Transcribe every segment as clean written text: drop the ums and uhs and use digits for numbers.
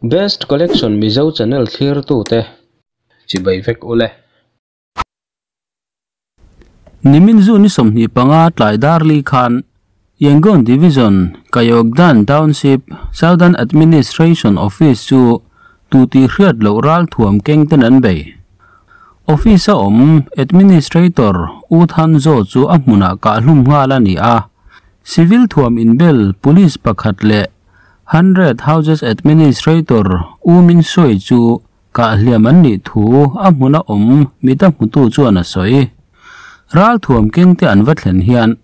Best Collection Mizo channel thlirtute chibai vek ule. Nimin zu ni 25 tlai darli khan Yangon Division Kayogdan Township Southern Administration Office chu tuti hriat lo ral thuam keng ten an bei. Office a awm Administrator U Than Zaw chu a hmunah kah hlum nghal a ni a. Civil thuam inbel Police pakhat leh Hundred Houses Administrator U Min Soe chu kah hliam an nih thu a hmuna awm mita hmutu chuan a sawi. Ral thuam kengte an va thlen hian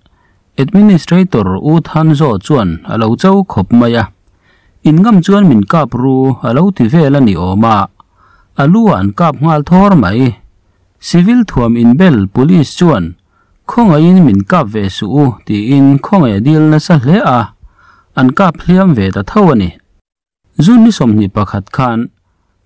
Administrator U Than Zaw chuan a lo cho khawp mai a. In ngam chuan min kap ru a lo ti vel a ni awm a, a lu ah an kap nghal thawr mai. Civil thuam inbel Police chuan Khawngaihin min kap ve suh u tiin khawngaih a dil nasa hle a, an kap hliam ve ta tho a ni. June ni 21 khan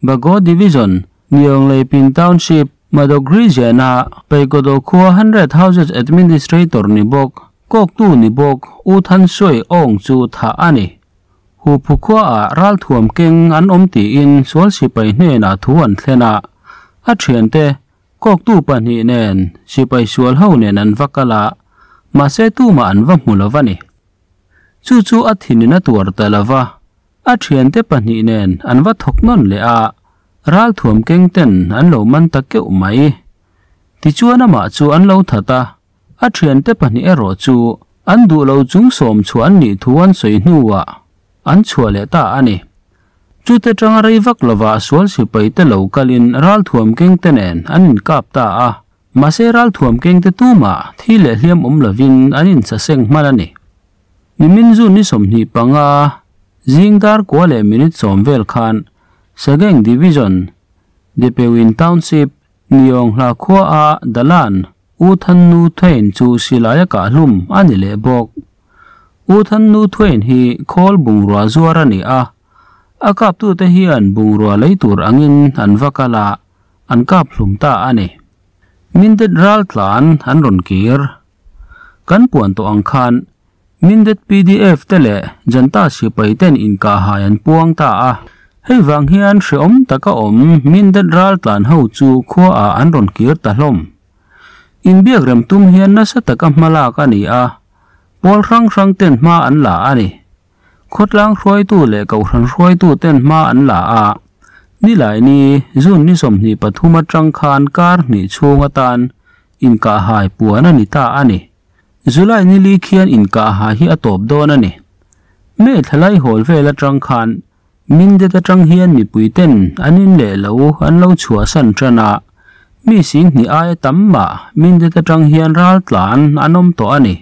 Bago Division, Niawngleipin Township, Madogri Ziana, Paikodo khua Hundred Houses Administrator ni bawk, kawktu ni bawk U Than Sui Aung chu thah a ni. Huphu khuaah ralthuam keng an awm tiin sual sipai hnenah thu an thlen a, a thiante Kawktu pahnih nen sipai sual ho nen an va kal a, mahse tumah an va hmu lo va ni. Chu chu a thinin a tuar ta lo va, a thiante pahnih nen an va thawk nawn leh a, ralthuam keng ten an lo man ta keuh mai. Tichuan amah chu an lo that a, a thiante pahnih erawh chu an duh lo chung sawm chhuah an nih thu an sawi hnuah an chhuah leh ta a ni. Chute tanga rei vak lovah sual sipai te lo kalin ralthuam keng te nen an inkap ta a, mahse ralthuam keng te tumah thi leh hliam awm lovin an insaseng hman a ni. Nimin June ni 25 zing dar kua leh minute 10 vel khan Sagaing Division, Depewin Township, Niawnghla khua a Dalan U Than Nu Thein chu silai a kah hlum a ni leh bawk. U Than Nu Thein hi khawl bungrua zuar a ni a, a kaptute hian bungrua lei tur angin an va kal a, an kap hlum ta a ni. Mindet ral tlan an rawn kir. Kan puan tawh ang khan Mindet pdf te leh Janta sipai ten inkahhai an puang ta a. Hei vang hian hrehawm taka awm Mindet ral tlan ho chu khua ah an rawn kir ta hlawm. Inbiak rem tum hian nasa taka hma lak a ni a, pawl hrang hrang ten hma an la a ni. Khawtlang hruaitu leh kohhran hruaitu ten hma an la a, Nilaini June ni 23 atang khan kar hnih chhung atan inkahhai puan a ni ta a ni. July ni li khian inkahhai hi a tawp dawn a ni. May thlalai hawl vel atang khan Mindet atang hian mipui ten an in leh lo an lo chhuahsan tan a, mi 20,000 aia tam mah Mindet atang hian ral tlan an awm tawh a ni.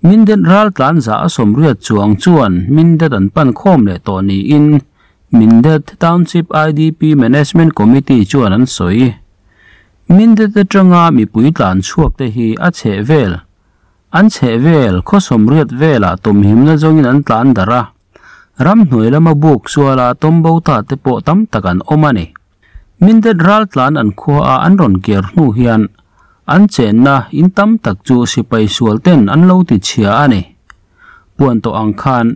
Mindet ral tlan za a 80 chuang chuan Mindet an pan khawm leh tawh niin Mindet Township IDP Management Committee chuan an sawi. Mindet atanga mipui tlan chhuak te hi a chheh vel. An chheh vel khaw 80 velah tawmhimna zawngin an tlan darh a. Ram hnuai lama buk suala tawmbo ta te pawh tam tak an awm a ni. Mindet ral tlan an khua a an rawn kir hnu hian an chenna in tam tak chu sipai sual ten an lo ti chhia a ni. Puan tawh ang khan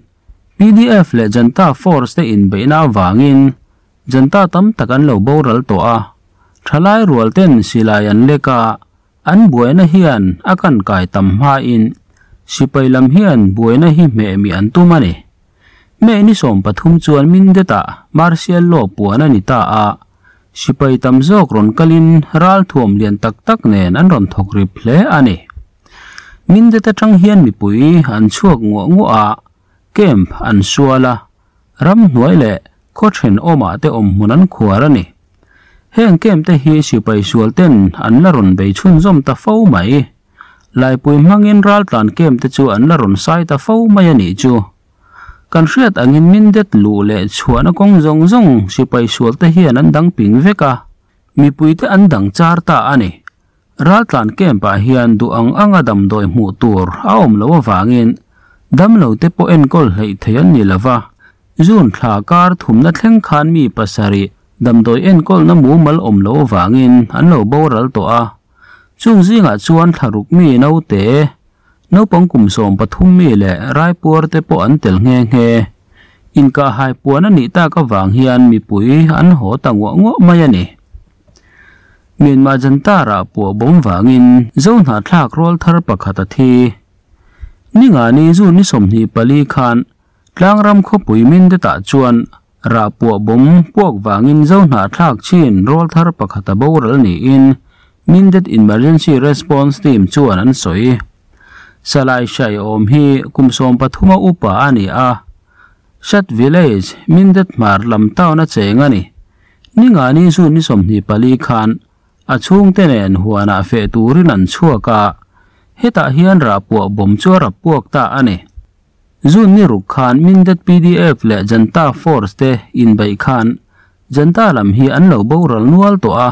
pdf leh Janta Force te inbeihna avangin Janta tam tak an lo boral tawh a. Thalai rual ten silai an lek a, an buaina hian a kan kai tam hmain sipai lam hian buaina hi hmeh mi an tum a ni. May ni 13 chuan Mindetah martial law puan a ni ta a, sipai tam zawk rawn kalin ral thuam lian tak tak nen an rawn thawk rip hle a ni. Mindet atang hian mipui an chhuak nguah nguah a, camp an sual a, ram hnuai leh khaw then awmah te awm hmun an khuar a ni. Heng camp te hi sipai sual ten an la rawn bei chhunzawm ta fo mai. Laipui hmangin ral tlan camp te chu an la rawn sai ta fo mai a nih chu. Kan hriat angin Mindet luh leh chhuahna kawng zawng zawng sipai sual te hian an dang ping vek a, mipui te an dang char ta a ni. Ral tlan camp ah hian duh ang anga damdawi hmuh tur a awm lo avangin damlo te pawh enkawl hleih thei an ni lova. June thla kar thumna thleng khan mi pasarih damdawi enkawlna mumal awm lo avangin an lo boral tawh a. Chung zingah chuan thlaruk mi naute, naupang kum 13 mi leh raipuar te pawh an tel nghe nghe. Inkahhai puan a nih tak avang hian mipui an haw ta nguah nguah mai a ni. Myanmar Janta rah puah bawm vangin Zo hnahthlak rual thar pakhat a thi. Ningani June ni 24 khan Tlangram khawpui Mindetah chuan rah puah bawm puak vangin Zo hnahthlak chin rual thar pakhat a boral niin Mindet Emergency Response Team chuan an sawi. Salai Shai awm hi kum 13 a upa a ni a. Shat Village, Mindet hmar lam town a cheng a ni. Ningani June ni 24 khan a chhungte nen huanah feh turin an chhuak a, hetah hian rah puah bawm chu a rap puak ta a ni. June ni ruk khan Mindet PDF leh Janta Force te inbeih khan Janta lam hi an lo boral nual tawh a,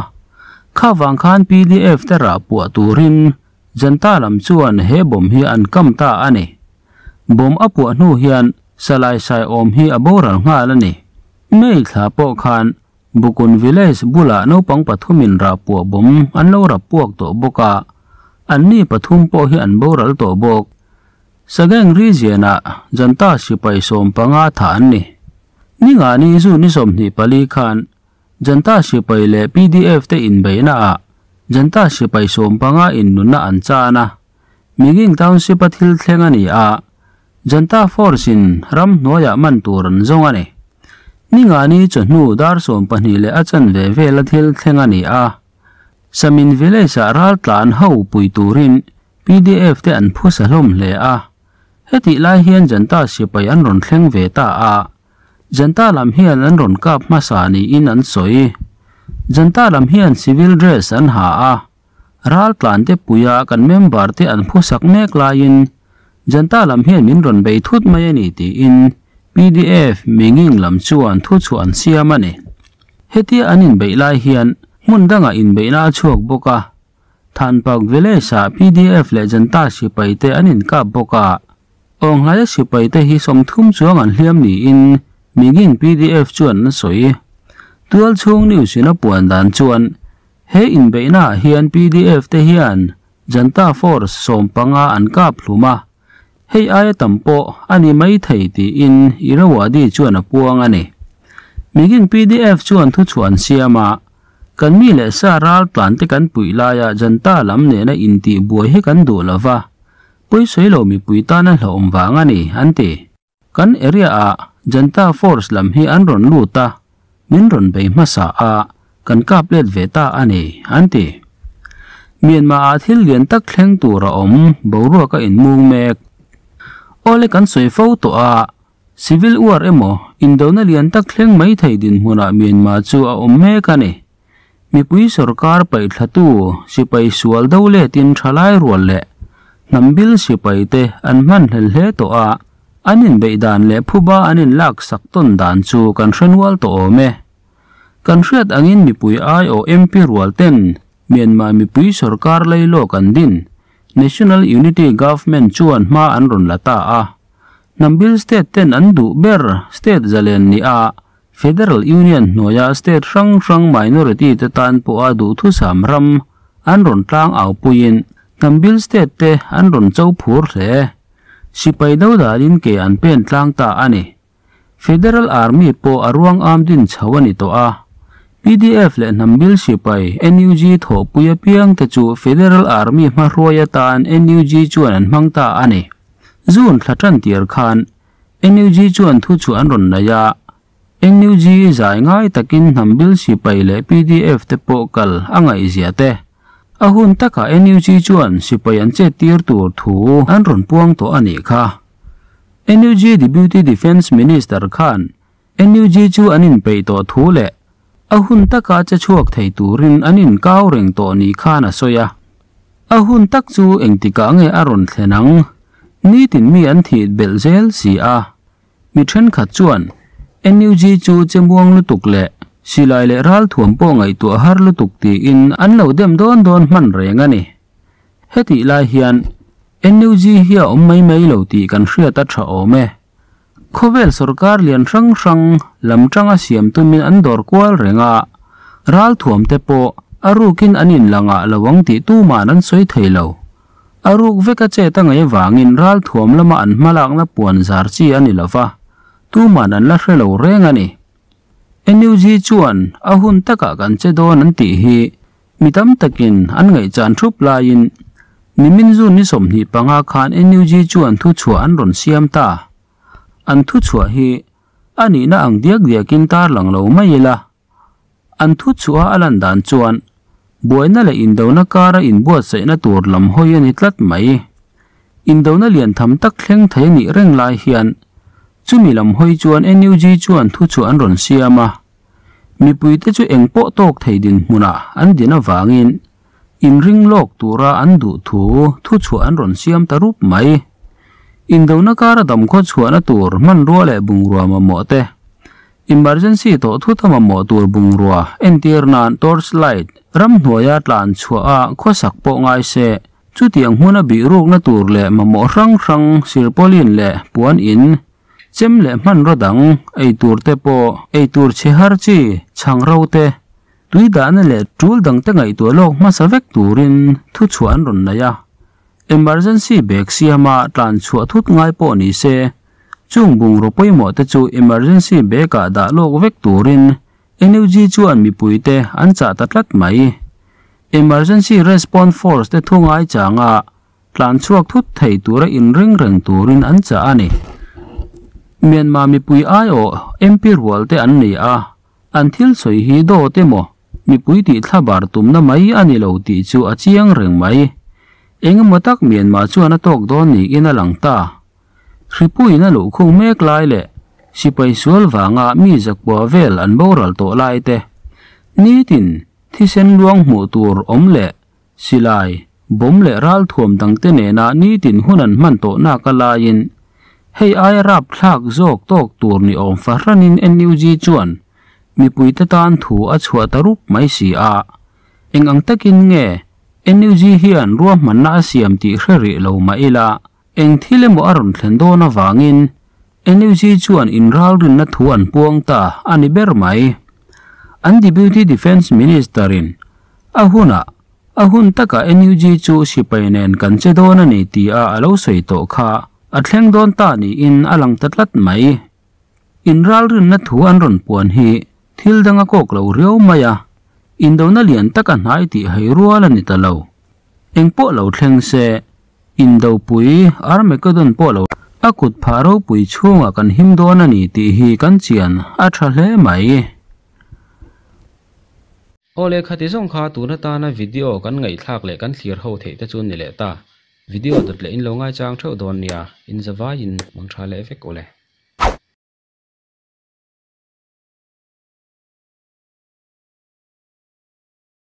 kha vang khan PDF te rah puah turin Janta lam chuan he bawm hi an kam ta a ni. Bawm a puah hnu hian Salai Sai awm hi a boral nghal a ni. May thla pawh khan Bukun Village bulah naupang pathumin rah puah bawm an lo rap puak tawh bawk a, anni pathum pawh hi an boral tawh bawk. Sagaing Region-ah Janta sipai 15 thah an ni. Ningani June ni 24 khan Janta sipai leh PDF te inbeihnaah Janta sipai 15 in nunna an chan a. Minging Township a thil thleng a ni a, Janta Force in ram hnuaiah man tur an zawng a ni. Ningani chawhnu dar 12 leh a chanve vel a thil thleng a ni a. Samin Village-ah ral tlan ho pui turin PDF te an phusa hlawm hle a. Hetih lai hian Janta sipai an rawn thleng ve ta a. Janta lam hian an rawn kap hmasa niin an sawi. Janta lam hian civil dress an ha a. Ral tlan te puia kan member te an phusak mek laiin Janta lam hian min rawn bei thut mai a ni tiin PDF Minging lam chuan thu chu an siam a ni. Hetia an inbeih lai hian hmun dangah inbeihna a chhuak bawk a. Thanpak Village-ah PDF leh Janta sipai te an inkap bawk a. Awnghlaia sipai te hi 30 chuang an hliam niin Minging PDF chuan an sawi. Tual chhung news in a puan dan chuan he inbeihnaah hian PDF te hian Janta Force 15 an kap hlum a. Hei aia tam pawh a ni mai thei tiin Irrawaddy chuan a puang a ni. Minging PDF chuan thu chu an siam a. Kan mi leh sa ral tlan te kan pui laia Janta lam nena intih buai hi kan duh lova. Pawisawi lo mipui tan a hlauhawm vang a ni an ti. Kan area a Janta Force lam hi an rawn lut a, min rawn bei hmasa a, kan kap let ve ta a ni an ti. Myanmar ah thil lian tak thleng tur a awm boruak a inmung mek. Awle kan sawi fo tawh a, civil war emaw indona lian tak thleng mai thei dinhmunah Myanmar chu a awm mek a ni. Mipui sarkar paih thlatu sipai sual do letin thalai rual leh hnambil sipai te an hman hlel hle tawh a, an inbeih dan leh phuba an inlak sak tawn dan chu kan hrenual tawh awm e. Kan hriat angin mipui ai aw MP rual ten Myanmar mipui sarkar leilo kan din National Unity Government chuan hma an rawn la ta a. Hnambil state ten an duh ber state zalen ni a Federal Union hnuaia state hrang hrang minority te tan pawh a duh thu sam ram an rawn tlang au puiin hnambil state te an rawn cho phur hle. Sipai do danin ke an pen tlang ta a ni. Federal Army pawh a ruang am din chho a ni tawh a. PDF leh hnambil sipai NUG thaw pui apiang te chu Federal Army hma hruai atan NUG chuan an hmang ta a ni. June thla tan tir khan NUG chuan thu chu an rawn nei a. NUG zai ngai takin hnambil sipai leh PDF te pawh kal a ngaih zia te. A hun taka NUG chuan sipai an che tir tur thu an rawn puang tawh a nih kha. NUG Deputy Defense Minister khan NUG chu an inpeih tawh thu leh a hun taka che chhuak thei turin an inkau reng tawh ni khan a sawi a. A hun tak chu engtikah nge a rawn thlen ang nitin mi an thih belh zel si a. Mi thenkhat chuan NUG chu chemuang lutuk leh silai leh ral thuam pawh ngaihtuah har lutuk tiin an lo dem dawn dawn hman reng a ni. Hetih lai hian NUG hi a awm mai mai lo tih kan hriat a tha awm e. Khawvel sarkar lian hrang hrang lam tanga siam tumin an dawr kual reng a. Ral thuam te pawh a rukin an inlangah lawang tih tuman an sawi thei lo. A ruk veka che ta ngai wangin ral thuam lama an hmalakna puan zar chi ani lova. tuman an la hre lo reng a ni. NUG chuan a hun takah kan che dawn an tih hi mi tam takin an ngaihchan thup laiin nimin June ni 25 khan NUG chuan thuchhuah an rawn siam ta. An thuchhuah hi a nihna ang diak diakin tarlang lo mai ila. An thuchhuaha a lan dan chuan buaina leh indona kara inbuatsaihna tur lam hawi a ni tlat mai. Indona lian tham tak thleng thei a nih reng lai hian chumi lam hawi chuan NUG chuan thuchhuah an rawn siam a. Mipuite chu eng pawh tawk thei dinhmunah an din avangin inring lawk tura an duh thu thuchhuah an rawn siam ta rup mai. Indona kara damkhaw chhuahna tur hmanrua leh bungrua mamawh te, Emergency tawh thut a mamawh tur bungrua entir nan torch light ramhnuaia tlan chhuah a khawsak pawh ngai se, chutiang hmuna bih rukna tur leh mamawh hrang hrang sirpawlin leh puan in, chem leh hmanraw dang, ei tur te pawh ei tur chhe har chi, chhang ro te, tui dahna leh tul dang te ngaihtuah lawk hmasa vek turin thuchhuah an rawn nei a. Emergency bag siama tlan chhuah thut ngai pawh ni se, Chung bungraw pawimawh te chu emergency bag ah dah lawk vek turin NUG chuan mipui te an chah ta tlat mai. Emergency Response Force te thu ngai changa tlan chhuak thut thei tura inring reng turin an chah a ni. Myanmar mipui aiawh MP rual te an ni a, an thil sawi hi dawt emaw mipui tih thlabar tumna mai a ni lo tih chu a chiang reng mai. Engemaw tak Myanmar chuan a tawk dawn niin a lang ta. Hripuiin a luhkhung mek lai leh sipai sual vanga mi zakua vel an boral tawh lai te, nitin thisen luang hmuh tur awm leh silai, bomb leh ralthuam dangte nena nitin hun an hman tawh nak a laiin hei aia rapthlak zawk tawk tur ni awm fahranin NUG chuan mipuite tan thu a chhuah ta rup mai si a. Eng ang takin nge NUG hian ruahmanna a siam tih hre rih lo mah ila, Eng thil emaw a rawn thlen dawn avangin NUG chuan inralrinna thu an puang ta a ni ber mai. An Deputy Defence Minister-in a hunah a hun takah NUG chu sipai nen kan che dawn a ni tia a lo sawi tawh kha a thleng dawn ta niin a lang ta tlat mai. Inralrinna thu an rawn puan hi thil dang a kawk lo riau mai a, indona lian taka hnai tih hei rual a ni ta lo. Engpawh lo thleng se, Indopui, Armageddon pawh lo a kut phah ropui chhungah kan him dawn a ni tih hi kan chian a tha hle mai. Aw lehkha ti zawng kha tun atana video kan ngaihthlak leh kan thlir ho theih te chu ni leh ta. Video dawt leh in lo ngaichang theuh dawn nia, in zavaiin mang tha leh vek ule.